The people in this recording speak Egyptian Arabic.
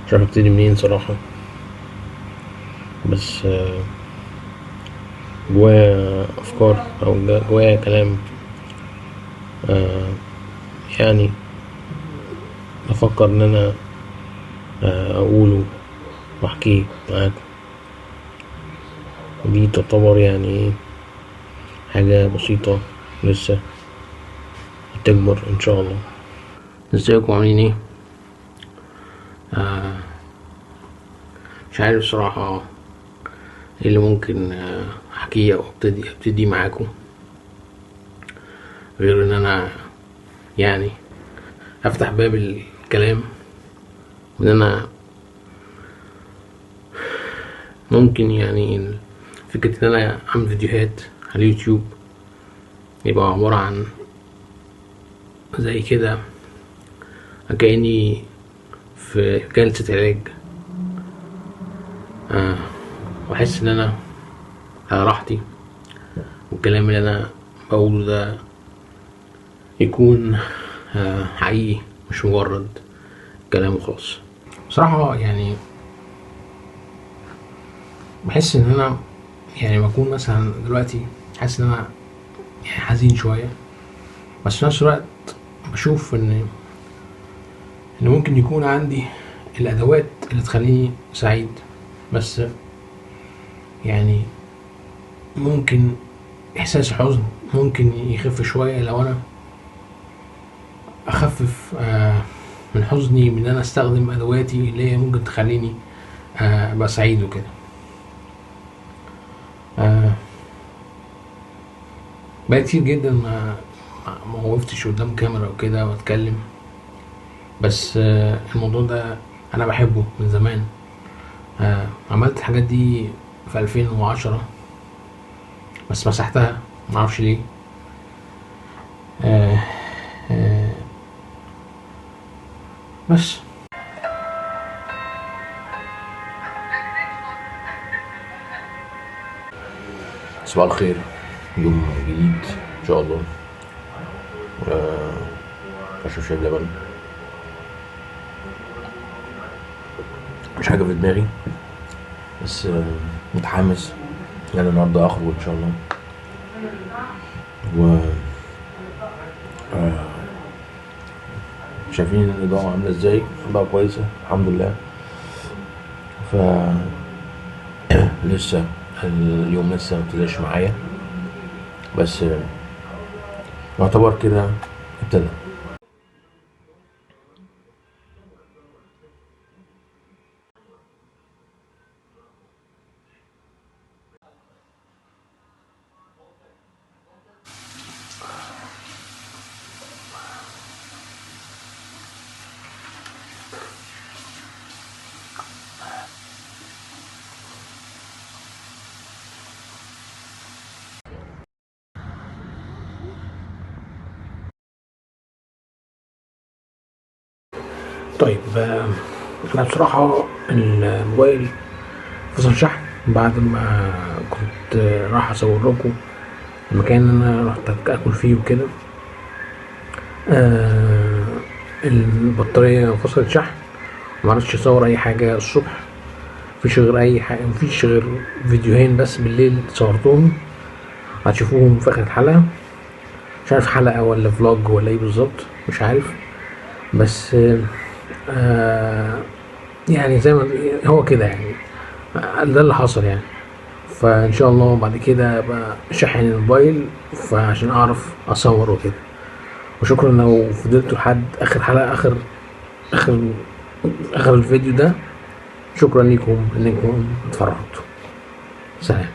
مش عارف ابتدي منين صراحة، بس جوايا أفكار أو جوايا كلام، يعني بفكر إن أنا أقوله وأحكيه معاكم. ودي تعتبر حاجة بسيطة لسه هتكبر إن شاء الله. ازيكم عاملين ايه؟ مش عارف صراحة ايه اللي ممكن احكيه او ابتدي معاكم، غير ان انا افتح باب الكلام، وان انا ممكن فكرة ان انا اعمل فيديوهات على اليوتيوب يبقى عبارة عن زي كده كأني في جلسة علاج، واحس ان انا على راحتي، والكلام اللي انا بقوله ده يكون حقيقي مش مجرد كلام وخلاص. بصراحة بحس ان انا بكون مثلا دلوقتي حاسس ان انا حزين شوية، بس في نفس الوقت بشوف ان ممكن يكون عندي الادوات اللي تخليني سعيد، بس ممكن احساس الحزن ممكن يخف شوية لو انا اخفف من حزني، من ان انا استخدم ادواتي اللي هي ممكن تخليني ابقى سعيد وكده. بقى كتير جدا ما وقفتش قدام كاميرا وكده واتكلم، بس الموضوع ده انا بحبه من زمان. عملت الحاجات دي في 2010 بس مسحتها ما اعرفش ليه. بس صباح الخير، يوم جديد ان شاء الله. اشرب شاي بلبن، مش حاجه في دماغي، بس متحمس ان انا النهارده اخرج ان شاء الله. و شايفين الاضاءه عامله ازاي؟ الاضاءه كويسه الحمد لله. ف لسه اليوم لسه ما ابتداش معايا، بس يعتبر كده ابتدى. أنا بصراحة الموبايل فصل شحن بعد ما كنت راح أصور لكم المكان اللي أنا رحت أكل فيه وكده. البطارية فصلت شحن، معرفتش أصور أي حاجة الصبح، مفيش غير أي حاجة، مفيش غير فيديوهين بس بالليل صورتهم، هتشوفوهم في آخر الحلقة. مش عارف حلقة ولا فلوج ولا إيه بالظبط، مش عارف، بس زي ما هو كده، ده اللي حصل. فإن شاء الله بعد كده أبقى شاحن الموبايل فعشان أعرف أصور وكده. وشكرا لو فضلتوا لحد آخر حلقة، آخر الفيديو ده. شكرا لكم إنكم اتفرجتوا. سلام.